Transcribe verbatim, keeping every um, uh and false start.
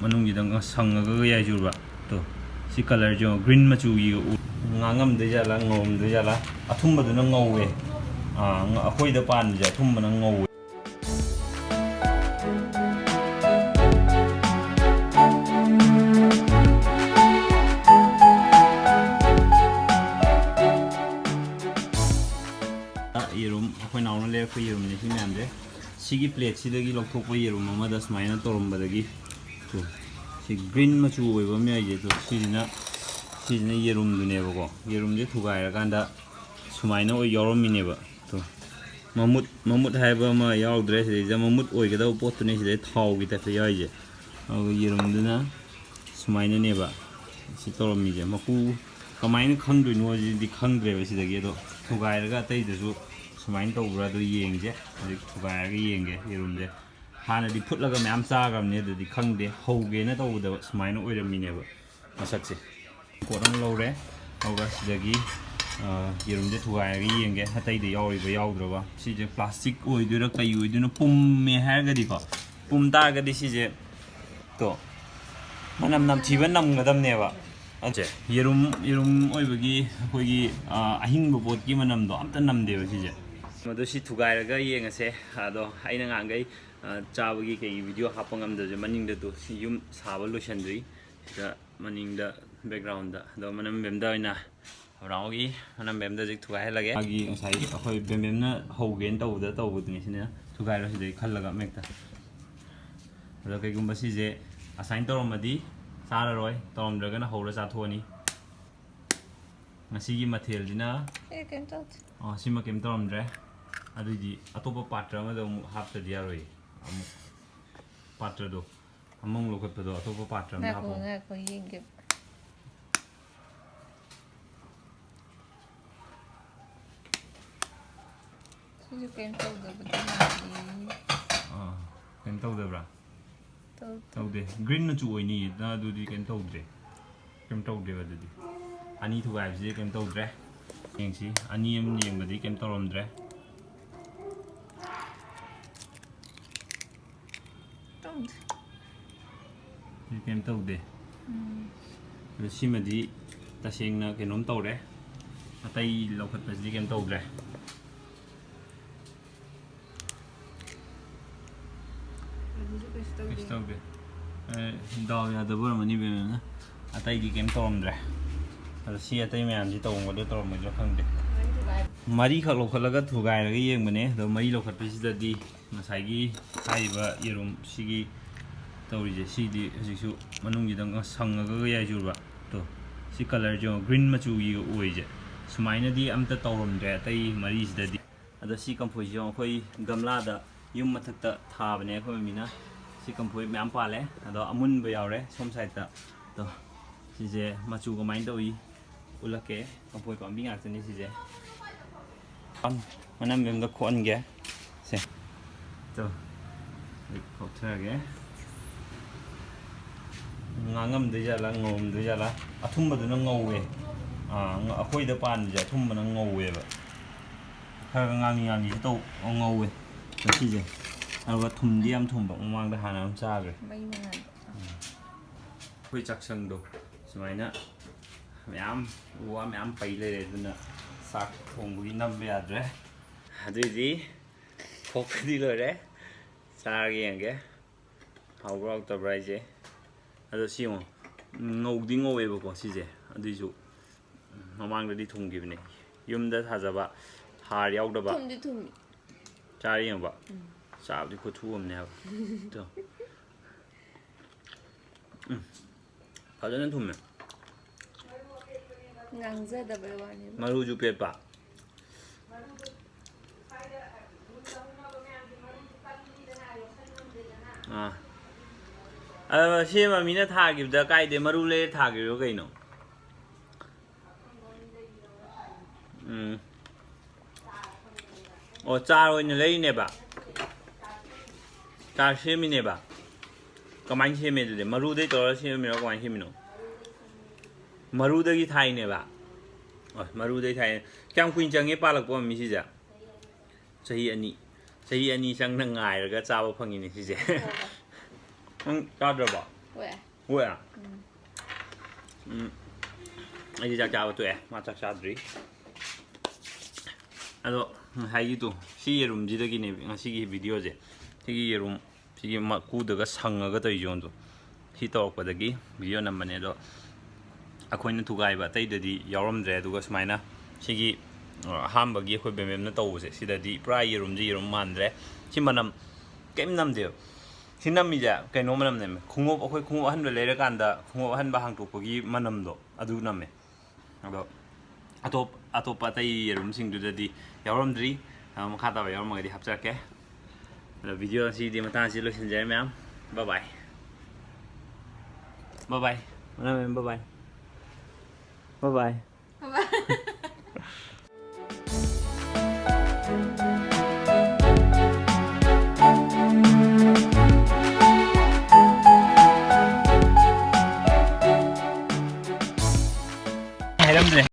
ꯃꯅꯨꯡꯁꯤꯗ ꯉ-, ꯁꯪꯉꯒ ꯌꯥꯏꯆꯨꯔꯕ꯫ ꯇꯣ, ꯁꯤ colourꯁꯦ ꯌꯦꯡꯉꯣ, green ꯃꯆꯨꯒꯤ ꯎ-, ꯉꯥꯡꯉꯝꯗꯣꯏ ꯖꯥꯠꯂꯥ, ꯉꯧꯔꯝꯗꯣꯏ ꯖꯥꯠꯂꯥ? ꯑꯊꯨꯝꯕꯗꯨꯅ ꯉꯧꯋꯦ꯫ ꯑꯥ, ꯉ-, ꯑꯩꯈꯣꯏꯗ ꯄꯥꯟꯕꯁꯦ ꯑꯊꯨꯝꯕꯅ ꯉꯧꯋꯦ꯫ ꯌꯦꯔꯨꯝ, ꯑꯩꯈꯣꯏ ꯅꯥꯎꯅ ꯂꯩꯔꯛꯄ ꯌꯦꯔꯨꯝꯅꯦ ꯁꯤ ꯃꯌꯥꯝꯁꯦ꯫ ꯁꯤꯒꯤ plateꯁꯤꯗꯒꯤ ꯂꯧꯊꯣꯛꯄ ꯌꯦꯔꯨꯝ ꯑꯃꯗ ꯁꯨꯃꯥꯏꯅ ꯇꯧꯔꯝꯕꯗꯒꯤ, ꯇꯨ, ꯁꯤ green ꯃꯆꯨ ꯑꯣꯏꯕ ꯑꯃ ꯌꯥꯎꯔꯤꯁꯦ, ꯇꯨ, ꯁꯤꯁꯤꯅ, ꯁꯤꯁꯤꯅ ꯌꯦꯔꯨꯝꯗꯨꯅꯦꯕꯀꯣ꯫ ꯌꯦꯔꯨꯝꯁꯦ ꯊꯨꯒꯥꯏꯔꯀꯥꯟꯗ ꯁꯨꯃꯥꯏꯅ ꯑꯣꯏ ꯌꯥꯎꯔꯝꯃꯤꯅꯦꯕ꯫ ꯇꯨ, ꯃꯃꯨꯠ, ꯃꯃꯨꯠ ꯍꯥꯏꯕ ꯑꯃ ꯌꯥꯎꯗ꯭ꯔꯦ ꯁꯤꯗꯩꯁꯤꯗ, ꯃꯃꯨꯠ ꯑꯣꯏꯒꯗꯕ ꯄꯣꯠꯇꯨꯅꯦ ꯁꯤꯗꯩ ꯊꯥꯎꯒꯤ typeꯇ ꯌꯥꯎꯔꯤꯁꯦ꯫ ꯑꯗꯨꯒ ꯌꯦꯔꯨꯝꯗꯨꯅ ꯁꯨꯃꯥꯏꯅꯅꯦꯕ ꯁꯤ ꯇꯧꯔꯝꯃꯤꯁꯦ꯫ ꯃꯀꯨ ꯀꯃꯥꯏꯅ ꯈꯪꯗꯣꯏꯅꯣ ꯁꯤꯗꯤ ꯈꯪꯗ꯭ꯔꯦꯕ ꯁꯤꯗꯒꯤ꯫ ꯑꯗꯣ ꯊꯨꯒꯥꯏꯔꯒ ꯑꯇꯩꯗꯁꯨ ꯁꯨꯃꯥꯏꯅ ꯇꯧꯕ꯭ꯔꯥ ꯑꯗꯨ ꯌꯦꯡꯁꯦ꯫ ꯍꯧꯖꯤꯛ ꯊꯨꯒꯥꯏꯔꯒ ꯌꯦꯡꯒꯦ ꯌꯦꯔꯨꯝꯁꯦ꯫ ꯍꯥꯟꯅꯗꯤ ꯐꯨꯠꯂꯒ ꯃꯌꯥꯝ ꯆꯥꯈ꯭ꯔꯕꯅꯦ, ꯑꯗꯨꯗꯤ ꯈꯪꯗꯦ꯫ ꯍꯧꯒꯦꯅ ꯇꯧꯕꯗ ꯁꯨꯃꯥꯏꯅ ꯑꯣꯏꯔꯝꯃꯤꯅꯦꯕ ꯃꯁꯛꯁꯦ꯫ ꯄꯣꯠ ꯑꯃ ꯂꯧꯔꯦ, ꯑꯗꯨꯒ ꯁꯤꯗꯒꯤ, ꯑ, ꯌꯦꯔꯨꯝꯁꯦ ꯊꯨꯒꯥꯏꯔꯒ ꯌꯦꯡꯒꯦ, ꯑꯇꯩꯗ ꯌꯥꯎꯔꯤꯕ ꯌꯥꯎꯗ꯭ꯔꯕ꯫ ꯁꯤꯁꯦ plastic ꯑꯣꯏꯗꯣꯏꯔꯥ ꯀꯩ ꯑꯣꯏꯗꯣꯏꯅꯣ, ꯄꯨꯝꯃꯦ ꯍꯥꯏꯔꯒꯗꯤꯀꯣ, ꯄꯨꯝ ꯇꯥꯔꯒꯗꯤ ꯁꯤꯁꯦ, ꯇꯣ, ꯃꯅꯝ ꯅꯝꯊꯤꯕ ꯅꯝꯒꯗꯕꯅꯦꯕ꯫ ꯑꯗꯨꯁꯦ ꯌꯦꯔꯨꯝ, ꯌꯦꯔꯨꯝ ꯑꯣꯏꯕꯒꯤ ꯑꯩꯈꯣꯏꯒꯤ, ꯑ, ꯑꯍꯤꯡꯕ ꯄꯣꯠꯀꯤ ꯃꯅꯝꯗꯣ ꯑꯝꯇ ꯅꯝꯗꯦꯕ ꯁꯤꯁꯦ꯫ ꯃꯗꯨ ꯁꯤ ꯊꯨꯒꯥꯏꯔꯒ ꯌꯦꯡꯉꯁꯦ꯫ ꯑꯗꯣ ꯑꯩꯅ ꯉꯍꯥꯟꯈꯩ, ꯑ, ꯆꯥꯕꯒꯤ ꯀꯩꯒꯤ video ꯍꯥꯞꯄ ꯉꯝꯗꯕꯁꯦ ꯃꯅꯤꯡꯗ, ꯇꯨ, ꯁꯤ ꯌꯨꯝ ꯁꯥꯕ ꯂꯣꯏꯁꯟꯗ꯭ꯔꯤ꯫ ꯁꯤꯗ ꯃꯅꯤꯡꯗ backgroundꯗ꯫ ꯑꯗꯣ ꯃꯅꯝ ꯕꯦꯝꯗ ꯑꯣꯏꯅ ꯕ꯭ꯔꯥꯎꯟꯒꯤ ꯃꯅꯝ ꯕꯦꯝꯗ ꯍꯧꯖꯤꯛ ꯊꯨꯒꯥꯏꯍꯜꯂꯒꯦ꯫ ꯃꯥꯒꯤ ꯉꯁꯥꯏ ꯑꯩꯈꯣꯏ ꯕꯦꯝꯕꯦꯝꯅ ꯍꯧꯒꯦꯅ ꯇꯧꯕꯗ ꯇꯧꯕꯗꯨꯅꯤ ꯁꯤꯅ꯫ ꯊꯨꯒꯥꯏꯔꯣ ꯁꯤꯗꯩ ꯈꯜꯂꯒ ꯃꯦꯛꯇ꯫ ꯑꯗꯣ ꯀꯩꯒꯨꯝꯕ ꯁꯤꯁꯦ ꯑꯁꯥꯏꯟ ꯇꯧꯔꯝꯃꯗꯤ ꯆꯥꯔꯔꯣꯏ, ꯇꯧꯔꯝꯗ꯭ꯔꯒꯅ ꯍꯧꯔ ꯆꯥꯊꯣꯛꯑꯅꯤ꯫ ꯉꯁꯤꯒꯤ ꯃꯊꯦꯜꯁꯤꯅ ꯑꯦ, ꯀꯩꯝ ꯇꯧꯗꯦ꯫ ꯑꯣ, ꯁꯤꯃ ꯀꯩꯝ ꯇꯧꯔꯝꯗ꯭ꯔꯦ꯫ ꯑꯗꯨꯏꯗꯤ ꯑꯇꯣꯞꯄ ꯄꯥꯇ꯭ꯔ ꯑꯃꯗ ꯑꯃꯨꯛ ꯍꯥꯞꯇꯗꯤ ꯌꯥꯔꯣꯏꯌꯦ꯫ ꯑꯃꯨꯛ ꯄꯥꯇ꯭ꯔꯗꯣ ꯑꯃꯨꯛ ꯂꯧꯈꯠꯄꯗꯣ ꯑꯇꯣꯞꯄ ꯄꯥꯇ꯭ꯔ ꯑꯃꯗ ꯉꯥꯏꯈꯣ, ꯍꯥꯞꯄꯣ꯫ ꯉꯥꯏꯈꯣ, ꯌꯦꯡꯒꯦ꯫ ꯁꯤꯁꯨ ꯀꯩꯝ ꯇꯧꯗꯕꯗꯤ ꯃꯥꯜꯂꯤ꯫ ꯑꯥ, ꯀꯩꯝ ꯇꯧꯗꯕ꯭ꯔꯥ? ꯇꯧꯗꯦ꯫ ꯇꯧꯗꯦ꯫ Green ꯃꯆꯨ ꯑꯣꯏꯅꯤꯌꯦ꯫ ꯅꯪ ꯑꯗꯨꯗꯤ ꯀꯩꯝ ꯇꯧꯗ꯭ꯔꯦ꯫ ꯀꯩꯝ ꯇꯧꯗꯦꯕ ꯑꯗꯨꯗꯤ꯫ ꯑꯅꯤ ꯊꯨꯒꯥꯏꯕꯁꯤꯗꯤ ꯀꯩꯝ ꯇꯧꯗ꯭ꯔꯦ꯫ ꯌꯦꯡꯁꯤ꯫ ꯑꯅꯤ ꯑꯃ ꯌꯦꯡꯕꯗꯤ ꯀꯩꯝ ꯇꯧꯔꯝꯗ꯭ꯔꯦ꯫ ꯇꯧꯗꯦ꯫ ꯀꯩꯝ ꯇꯧꯗꯦ꯫ ꯑꯗꯣ ꯁꯤꯃꯗꯤ ꯇꯁꯦꯡꯅ ꯀꯩꯅꯣꯝ ꯇꯧꯔꯦ꯫ ꯑꯇꯩ ꯂꯧꯈꯠꯄꯁꯤꯗꯤ ꯀꯩꯝ ꯇꯧꯗ꯭ꯔꯦ꯫ ꯑꯗꯨꯁꯨ ꯀꯩꯁꯨ ꯇꯧꯗꯦ꯫ ꯀꯩꯁꯨ ꯇꯧꯗꯦ꯫ ꯑꯦ, ꯗꯥꯎ ꯌꯥꯗꯕ ꯑꯣꯏꯔꯝꯃꯅꯤ ꯕꯦꯝꯕꯦꯝꯅ꯫ ꯑꯇꯩꯗꯤ ꯀꯩꯝ ꯇꯧꯔꯝꯗ꯭ꯔꯦ꯫ ꯑꯗꯣ ꯁꯤ ꯑꯇꯩ ꯃꯌꯥꯝꯁꯤ ꯇꯧꯔꯝꯒꯗ꯭ꯔꯥ ꯇꯧꯔꯝꯃꯣꯏꯗ꯭ꯔꯥ ꯈꯪꯗꯦ꯫ ꯃꯔꯤꯈꯛ ꯂꯧꯈꯠꯂꯒ ꯊꯨꯒꯥꯏꯔꯒ ꯌꯦꯡꯕꯅꯦ꯫ ꯑꯗꯣ ꯃꯔꯤ ꯂꯧꯈꯠꯄꯁꯤꯗꯗꯤ ꯉꯁꯥꯏꯒꯤ ꯍꯥꯏꯔꯤꯕ ꯌꯦꯔꯨꯝ ꯁꯤꯒꯤ ꯇꯧꯔꯤꯁꯦ, ꯁꯤꯗꯤ ꯍꯧꯖꯤꯛꯁꯨ ꯃꯅꯨꯡꯁꯤꯗ ꯉ-, ꯁꯪꯉꯒ ꯌꯥꯏꯆꯨꯔꯕ꯫ ꯇꯣ, ꯁꯤ colourꯁꯦ ꯌꯦꯡꯉꯣ, green ꯃꯆꯨꯒꯤ ꯑꯣꯏꯁꯦ꯫ ꯁꯨꯃꯥꯏꯅꯗꯤ ꯑꯝꯇ ꯇꯧꯔꯝꯗ꯭ꯔꯦ ꯑꯇꯩ ꯃꯔꯤꯁꯤꯗꯗꯤ꯫ ꯑꯗꯣ ꯁꯤ ꯀꯝꯐꯣꯏꯁꯦ ꯌꯦꯡꯉꯣ, ꯑꯩꯈꯣꯏ ꯒꯝꯂꯥꯗ ꯌꯨꯝ ꯃꯊꯛꯇ ꯊꯥꯕꯅꯦ ꯑꯩꯈꯣꯏ ꯃꯃꯤꯅ꯫ ꯁꯤ ꯀꯝꯐꯣꯏ ꯃꯌꯥꯝ ꯄꯥꯜꯂꯦ, ꯑꯗꯣ ꯑꯃꯨꯟꯕ ꯌꯥꯎꯔꯦ ꯁꯣꯝ sideꯇ꯫ ꯑꯗꯣ ꯁꯤꯁꯦ ꯃꯆꯨ ꯀꯃꯥꯏꯅ ꯇꯧꯏ ꯎꯠꯂꯛꯀꯦ꯫ ꯀꯝꯐꯣꯏ ꯄꯥꯝꯕꯤ ꯉꯥꯛꯇꯅꯤ ꯁꯤꯁꯦ꯫ ꯑꯝ, ꯃꯅꯝ ꯑꯝꯗ ꯈꯣꯛꯍꯟꯒꯦ꯫ ꯁꯦ꯫ ꯇꯣ꯫ ꯑꯩ ꯈꯣꯛꯊꯔꯒꯦ꯫ ꯉꯥꯡꯉꯝꯗꯣꯏ ꯖꯥꯠꯂꯥ, ꯉꯧꯔꯝꯗꯣꯏ ꯖꯥꯠꯂꯥ? ꯑꯊꯨꯝꯕꯗꯨꯅ ꯉꯧꯋꯦ꯫ ꯑꯥ, ꯉ-, ꯑꯩꯈꯣꯏꯗ ꯄꯥꯟꯕꯁꯦ ꯑꯊꯨꯝꯕꯅ ꯉꯧꯋꯦꯕ꯫ ꯈꯔ ꯈꯔ ꯉꯥꯡꯂꯤ ꯉꯥꯡꯂꯤꯁꯨ ꯇꯧ, ꯉꯧꯋꯦ꯫ ꯉꯁꯤꯁꯦ꯫ ꯑꯗꯨꯒ ꯊꯨꯝꯗꯤ ꯌꯥꯝ ꯊꯨꯝꯕ꯫ ꯃꯃꯥꯡꯗ ꯍꯥꯟꯅ ꯑꯃ ꯆꯥꯈ꯭ꯔꯦ꯫ ꯃꯩ ꯃꯉꯥꯜ꯫ ꯑꯩꯈꯣꯏ ꯆꯥꯛꯁꯪꯗꯣ ꯁꯨꯃꯥꯏꯅ ꯃꯌꯥꯝ, ꯎ ꯋꯥ ꯃꯌꯥꯝ ꯄꯩ ꯂꯩꯔꯦ, ꯑꯗꯨꯅ ꯆꯥꯛ ꯊꯣꯡꯕꯒꯤ ꯅꯝꯕ ꯌꯥꯗ꯭ꯔꯦ꯫ ꯑꯗꯨꯏꯗꯤ ꯈꯣꯛꯄꯗꯤ ꯂꯣꯏꯔꯦ, ꯆꯥꯔꯒ ꯌꯦꯡꯒꯦ꯫ ꯍꯥꯎꯕ꯭ꯔꯥ ꯍꯥꯎꯇꯕ꯭ꯔꯥ ꯍꯥꯏꯁꯦ꯫ ꯑꯗꯣ ꯁꯤ ꯌꯦꯡꯉꯣ, ꯉꯧꯗꯤ ꯉꯧꯋꯦꯕꯀꯣ ꯁꯤꯁꯦ, ꯑꯗꯨꯏꯁꯨ ꯃꯃꯥꯡꯗꯗꯤ ꯊꯨꯝꯈꯤꯕꯅꯦ꯫ ꯌꯨꯝꯗ ꯊꯥꯖꯕ, ꯍꯥꯔ ꯌꯥꯎꯗꯕ꯫ ꯊꯨꯝꯗꯤ ꯊꯨꯝꯃꯤ꯫ ꯆꯥꯔ ꯌꯦꯡꯕ꯫ ꯎꯝ꯫ ꯆꯥꯕꯗꯤ ꯈꯨꯊꯨ ꯑꯃꯅꯦ ꯍꯥꯏꯕ꯫ ꯑꯗꯣ꯫ ꯎꯝ꯫ ꯐꯖꯅ ꯊꯨꯝꯃꯦ꯫ ꯉꯥꯡꯖꯗꯕꯩ ꯋꯥꯅꯦꯕ꯫ ꯃꯔꯨꯁꯨ ꯄꯦꯠꯄ꯫ ꯑꯥ꯫ ꯑꯗꯣ ꯁꯦꯝꯕ ꯃꯤꯅ ꯊꯥꯈꯤꯕꯗ ꯀꯥꯏꯗꯩ ꯃꯔꯨ ꯂꯩꯔ ꯊꯥꯈꯤꯕ꯭ꯔꯣ ꯀꯩꯅꯣ? ꯎꯝ꯫ ꯑꯣ, ꯆꯥꯔ ꯑꯣꯏꯅ ꯂꯩꯔꯤꯅꯦꯕ? ꯆꯥꯔ ꯁꯦꯝꯃꯤꯅꯦꯕ? ꯀꯃꯥꯏꯅ ꯁꯦꯝꯃꯦ ꯑꯗꯨꯗꯤ? ꯃꯔꯨꯗꯩ ꯇꯧꯔꯒ ꯁꯦꯝꯃꯤꯔꯣ? ꯀꯃꯥꯏꯅ ꯁꯦꯝꯃꯤꯅꯣ? ꯃꯔꯨꯗꯒꯤ ꯊꯥꯏꯅꯦꯕ? ꯑꯣ, ꯃꯔꯨꯗꯩ ꯊꯥꯏ꯫ ꯀꯌꯥꯝ ꯀꯨꯏꯅ ꯆꯪꯉꯦ ꯄꯥꯜꯂꯛꯄ, ꯃꯝꯃꯤ, ꯁꯤꯁꯦ? ꯆꯍꯤ ꯑꯅꯤ꯫ ꯆꯍꯤ ꯑꯅꯤ ꯆꯪꯅ ꯉꯥꯏꯔꯒ ꯆꯥꯕ ꯐꯪꯉꯤꯅꯦ ꯁꯤꯁꯦ꯫ ꯅꯪ ꯆꯥꯗ꯭ꯔꯕꯣ? ꯍꯣꯏ꯫ ꯍꯣꯏ꯫ ꯎꯝ꯫ ꯑꯩꯗꯤ ꯆꯥꯛ ꯆꯥꯕ ꯇꯣꯛꯑꯦ, ꯃꯥ ꯆꯥꯛ ꯆꯥꯗ꯭ꯔꯤ꯫ ꯑꯗꯣ ꯉꯁꯥꯏꯒꯤꯗꯣ, ꯁꯤ ꯌꯦꯔꯨꯝꯁꯤꯗꯒꯤꯅꯦꯕ ꯉꯁꯤꯒꯤ ꯚꯤꯗꯤꯑꯣꯁꯦ꯫ ꯁꯤꯒꯤ ꯌꯦꯔꯨꯝ, ꯁꯤꯒꯤ ꯃꯀꯨꯗꯒ ꯁꯪꯉꯒ ꯇꯧꯔꯤꯁꯦ ꯌꯦꯡꯉꯣ꯫ ꯁꯤ ꯇꯧꯔꯛꯄꯗꯒꯤ ꯚꯤꯗꯤꯑꯣ ꯅꯝꯕꯅꯦ꯫ ꯑꯗꯣ ꯑꯩꯈꯣꯏꯅ ꯊꯨꯒꯥꯏꯕ ꯑꯇꯩꯗꯗꯤ ꯌꯥꯎꯔꯝꯗ꯭ꯔꯦ꯫ ꯑꯗꯨꯒ ꯁꯨꯃꯥꯏꯅ ꯁꯤꯒꯤ, ꯑ, ꯑꯍꯥꯟꯕꯒꯤ ꯑꯩꯈꯣꯏ ꯕꯦꯝꯕꯦꯝꯅ ꯇꯧꯕꯁꯦ, ꯁꯤꯗꯗꯤ ꯄꯨꯔꯥ ꯌꯦꯔꯨꯝꯁꯦ ꯌꯦꯔꯨꯝ ꯃꯥꯟꯗ꯭ꯔꯦ꯫ ꯁꯤ ꯃꯅꯝ ꯀꯩꯝ ꯅꯝꯗꯦꯕ꯫ ꯁꯤ ꯅꯝꯃꯤꯁꯦ ꯀꯩꯅꯣ ꯃꯅꯝ ꯅꯝꯃꯦ꯫ ꯈꯣꯡꯎꯞ, ꯑꯩꯈꯣꯏ ꯈꯣꯡꯎꯞ ꯑꯍꯟꯕ ꯂꯩꯔꯀꯥꯟꯗ ꯈꯣꯡꯎꯞ ꯑꯍꯟꯕ ꯍꯥꯡꯇꯣꯛꯄꯒꯤ ꯃꯅꯝꯗꯣ, ꯑꯗꯨ ꯅꯝꯃꯦ꯫ ꯑꯗꯣ ꯑꯇꯣꯞ-, ꯑꯇꯣꯞꯄ ꯑꯇꯩ ꯌꯦꯔꯨꯝꯁꯤꯡꯗꯨꯗꯗꯤ ꯌꯥꯎꯔꯝꯗ꯭ꯔꯤ꯫ ꯑ, ꯃꯈꯥ ꯇꯥꯕ ꯌꯥꯎꯔꯝꯃꯒꯗꯤ ꯍꯥꯞꯆꯔꯛꯀꯦ꯫ ꯑꯗꯣ ꯚꯤꯗꯤꯑꯣ ꯑꯁꯤꯗꯤ ꯃꯇꯥꯡ ꯑꯁꯤꯗ ꯂꯣꯏꯁꯤꯟꯖꯔꯦ ꯃꯌꯥꯝ꯫ Bye bye. Bye bye. ꯃꯌꯥꯝ bye bye. Bye bye. ꯍꯥꯏꯔꯝꯗ꯭ꯔꯦ꯫